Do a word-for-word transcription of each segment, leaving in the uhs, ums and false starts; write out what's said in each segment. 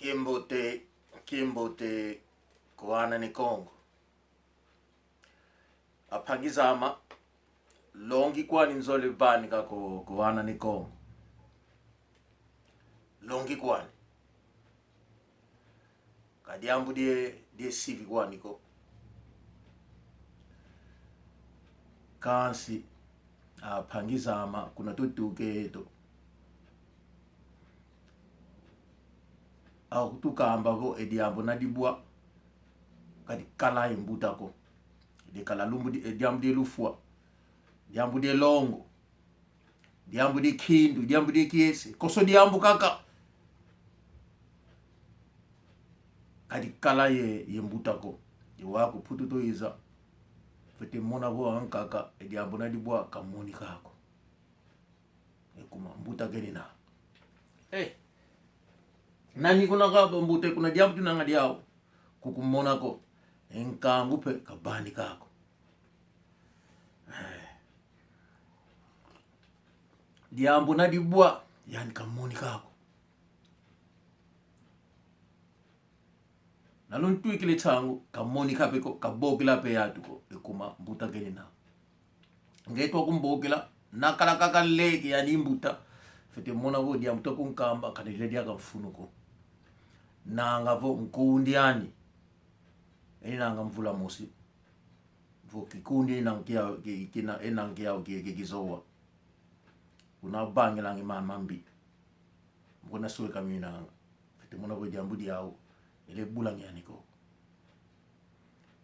Kimbote, kimbote, kwa ana ne Kongo. Ampangi zame, longi kwani nzole vanika ko, kwa ana ne Kongo. Longi kwani. Ka diambu die, die sivi kwani ko. Kansi, ampangi zame, kuna tutuka eto, akutukamba vo e diambu na dibwa, ka dikala ye mbuta ko. Dikala lumbu di, e diambu die lufwa. Diambu die longo. Diambu die kindu, diambu die kiese. Konso diambu kaka. Ka dikala ye, ye mbuta ko. Ye wau ku Mputu twiza. Fwete mona vo ankaka, e diambu na dibwa kamonika ko. E kuma, mbuta kenina. Eh. Nani kuna kaba mbuta kuna diambu tunanga diau. Kukumona ko. E nkangu mpe kavanika ko. Eh. Diambu na dibwa, yani kamonika ko. Na luntwikila nsangu, kamonika mpe ko, kabokela mpe yatu ko, e kuma mbuta kenina. Nge twa kumbokela, nakala kaka nleke yani mbuta, fwete mona vo diambu twa kunkamba, kanile diaka mfunu ko. Nanga vo nkundi ani, eninanga mvula mosi, vo kikundi eninanga kia, ki, kina, eninanga kiau ki, ki, kizowa. Kuna vangilanga mama mbi. Mukuna sweka minanga. Fwete mona vo diambu diau. Ele bulanga yani ko.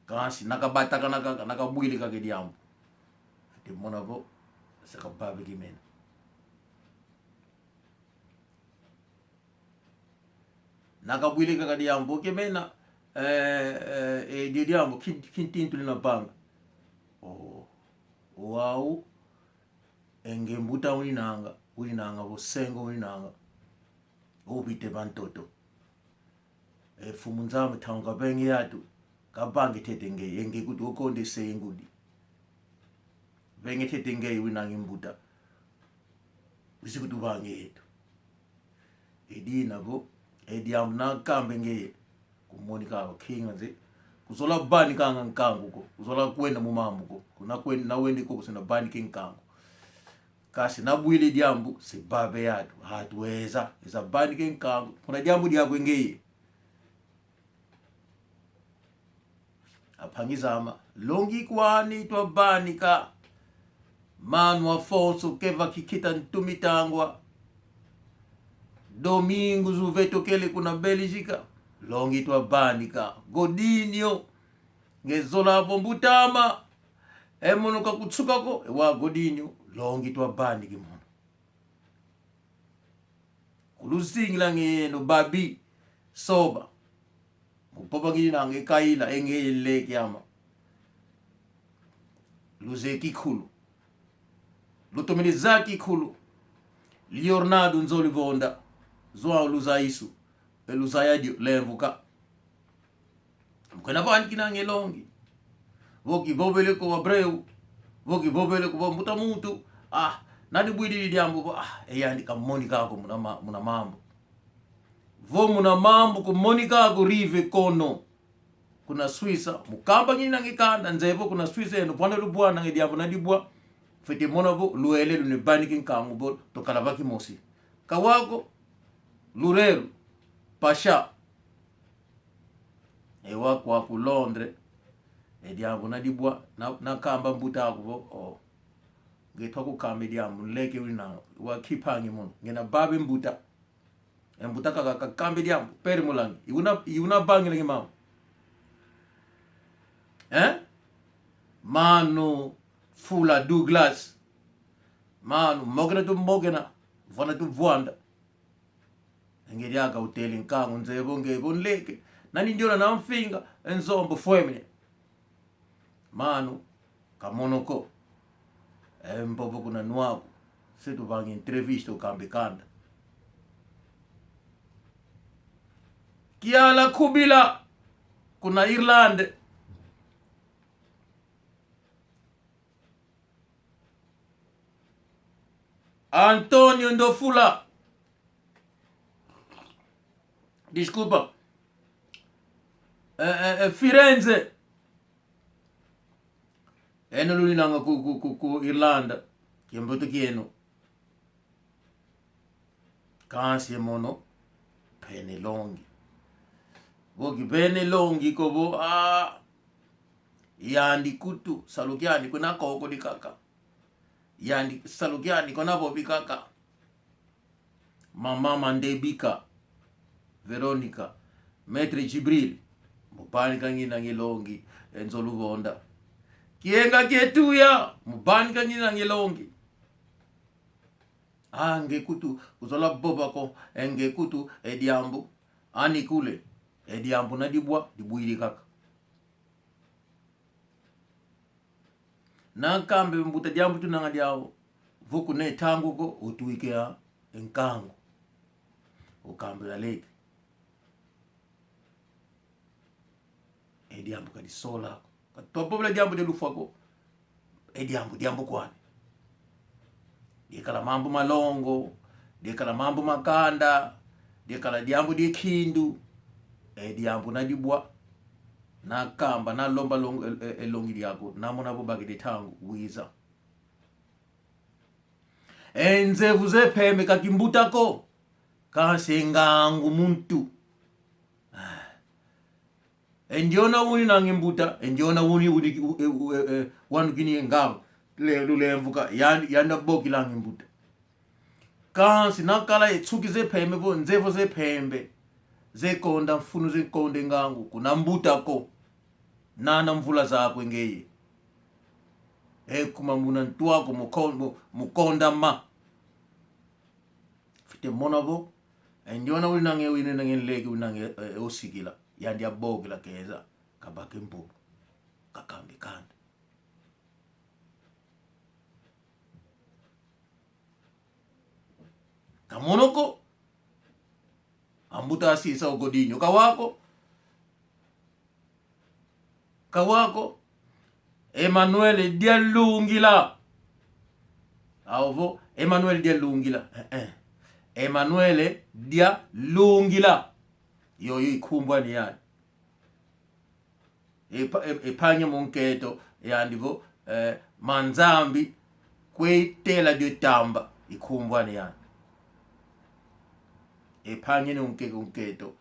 Kansi nakabataka naka, nakabwile kaka e diambu. Fwete mona vo. Saka babe kimena. Nakabwile kaka diambu kimena. Eh, eh, eh, di diambu ki, ki ntintu lina vanga. Oh. Wau. E nge mbuta uninanga, uninanga vo sengo uninanga. Upite va ntoto. E Mfumu Nzambi tanga venge yatu, kavangi tete nge, e nge kuti okonde se ngudi. Venge tete nge uninanga mbuta. Wizi kutuvangi yetu. E dina vo, e diambu nakamba nge, kumonika ko kinga nze. Kuzola vanikanga nkangu ko. Kuzola kwenda mu mambu ko. Kuna kwenda, na wende ko kusina vanike nkangu. Kansi nabwile diambu, se babe yatu. Atu eza, eza vanike nkangu. Kuna diambu diakwe ngeye. Ampangi zame, longi kwani twavanika. Mano Afonso Keva Kikita Ntumitangwa. Domingos Uveto kele kuna Bélgica. Longi twavanika. Godinho. Nge zola vo mbuta ame. E mono kakutsuka ko. E wa Godinho. Longi twavanika mono. Kuluzingila nge no babi, soba. Mupoba ngininanga e Kaila, e nge nleke ame. Luzeye kikulu. Lutomene zaya kikulu. Leonardo Nzolivonda. João Luzaisu. E luzaya dio, lemvuka. Mukena vani kinanga e longi. Vo kivovele ko Abreu. Vo kivovele ko vo mbuta muntu. Ah, nani bwidi diambu vo, ah, e yani kamonika ko muna ma-, muna mambu. Vo muna mambu kumonika ko rive kono. Kuna Suíça, mukamba ngininanga e kanda, nze vo kuna Suíça, yeno vwanda luvwananga e diambu na dibwa. Fwete mona vo, luele lunivaniki nkangu vo, tukala va kimosi. Kawako, lurelu, pasha. E wa kwaku Londres, e diambu na dibwa, na, nakamba mbuta aku vo, oh. Nge twa kukamba e diambu, nleke uninanga, wa kimpangi mono, nge na babe mbuta. E mbuta kaka kakamba e diambu, pere mulangi, i una, i una vangila nge mama. Eh? Mano, Fula Douglas. Mano, mokena tumokena, vwanda tuvwanda. Nge diaka utele nkangu nze vo nge vo nleke. Nani ndiona na mfinga, e Nzombo fwemene. Mano, kamono ko. E mbobo kuna nwaku. Se tuvanga entrevista ukamba e kanda. Kiala Kubila, kuna Irlande. Antonio Ndofula. Desculpa. Eh, eh, eh, Firenze. Eno luninanga ku, ku, ku, ku Irlanda. Kiambote kieno. Kansi e mono, pene longi. Vo kipene longi ko vo, ah, yandi kutu, salu kiandi kuna koko di kaka. Yandi, salu kiandi kuna vovi kaka. Mama Mandebika, Veronica, Maître Djibril, mubanika ngina nge longi, e nzo luvonda. Kienga kietuya, mubanika ngina nge longi. Ah, nge kutu, kuzola vova ko, e nge kutu, e diambu, ani kule, e diambu na dibwa, dibwidi kaka. Na kambe mbuta diambu tunanga diau, vo kuna e ntangu ko, utwike ya, e nkangu. Ukambe ya leke. E diambu kadisola ko. Katwa vovela diambu dia lufwa ko. E diambu, diambu kwani. Diakala mambu ma longo, diakala mambu ma kanda, diakala diambu dia kindu, e diambu na dibwa, na kamba, na lomba long-, e, e, e longi diaku, na mona vo bakidi ntangu, wiza. E nzevu ze mpembe ka kimbuta ko, kansi e ngangu muntu. Ah. E ndiona uni nanga e mbuta, e ndiona uni, uni, u-, e, u-, e, e, wanu kini e ngangu. Le, lulemvuka, yan-, yandi abokilanga e mbuta. Kansi na kala e nsuki ze mpembe vo, nzevu ze mpembe. Ze konda mfunu, ze konda e ngangu, kuna mbuta ko. Nana mvula zakwe ngeye. E kuma muna ntu aku mu kon-, mu, mu konda ma. Fwete mona vo, e ndiona uni nanga e, uni nanga e nleke, uni nanga e, e, osikila. Yandi abokila keza, kabaka e mbubu. Kakamba e kanda. Kamono ko. Ambuta asisa o Godinho. Kawa ko. Kawa ko. Emmanuel Dialungila. Au vo, Emmanuel Dialungila. Eh, eh. Emmanuel Dialungila. Yoyo i nkumbu ani yani. E pa-, e, e mpangi mu nkento, yandi vo, eh, Manzambi, kwe tela dio tamba, i nkumbu ani yani. E mpangi ni unke-, unketo.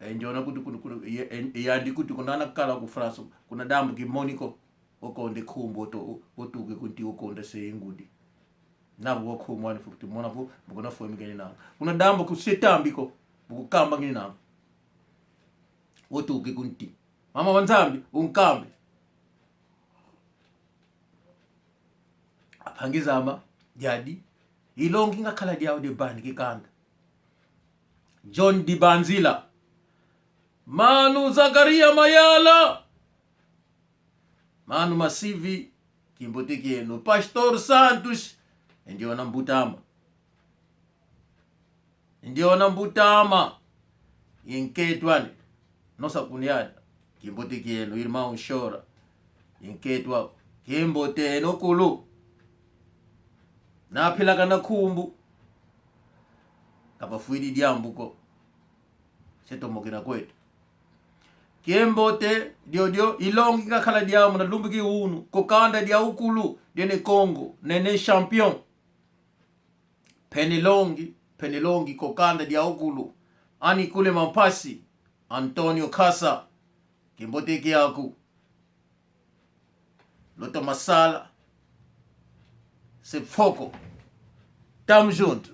E ndiona kuti, kuti, kuti, ye-, e, e yandi kuti kuna nakala ku France, kuna dambu kimoni ko, okonda e nkumbu oto-, o-, otuka ku nti okonda se ngudi. Nabo wakumwani futi mona vo, mbuku na fwe mingeni nanga. Kuna dambu ku se tambi ko, mbuku kamba ngeni nanga. Otuka ku nti. Mama wa Nzambi, unkambe. A mpangi zame, diadi. I longi ngakala diau de bani kikanda. John Dibanzila. Manu Zakaria Mayala. Manu Masivi, kimbote kieno. Pastor Santos, e ndiona mbuta ame. E ndiona mbuta ame. I nkento ane. Nossa cunhada, kimbote kieno, irmão Nshora. I nkento aku. Kimbote eno kulu. Napilakana nkumbu. Kapafwidi diambu ko. Se tomokena kweto. Kimbote, diodio, i longi ngakala diame na lumbu ki unu, ko kanda dia ukulu, dia Ne Kongo, Nene Champion. Pene longi, pene longi, ko kanda dia ukulu. Ani kule mampasi, Antonio Kasa, kimbote kiaku. Lota masala. Se foko. Tamo junto.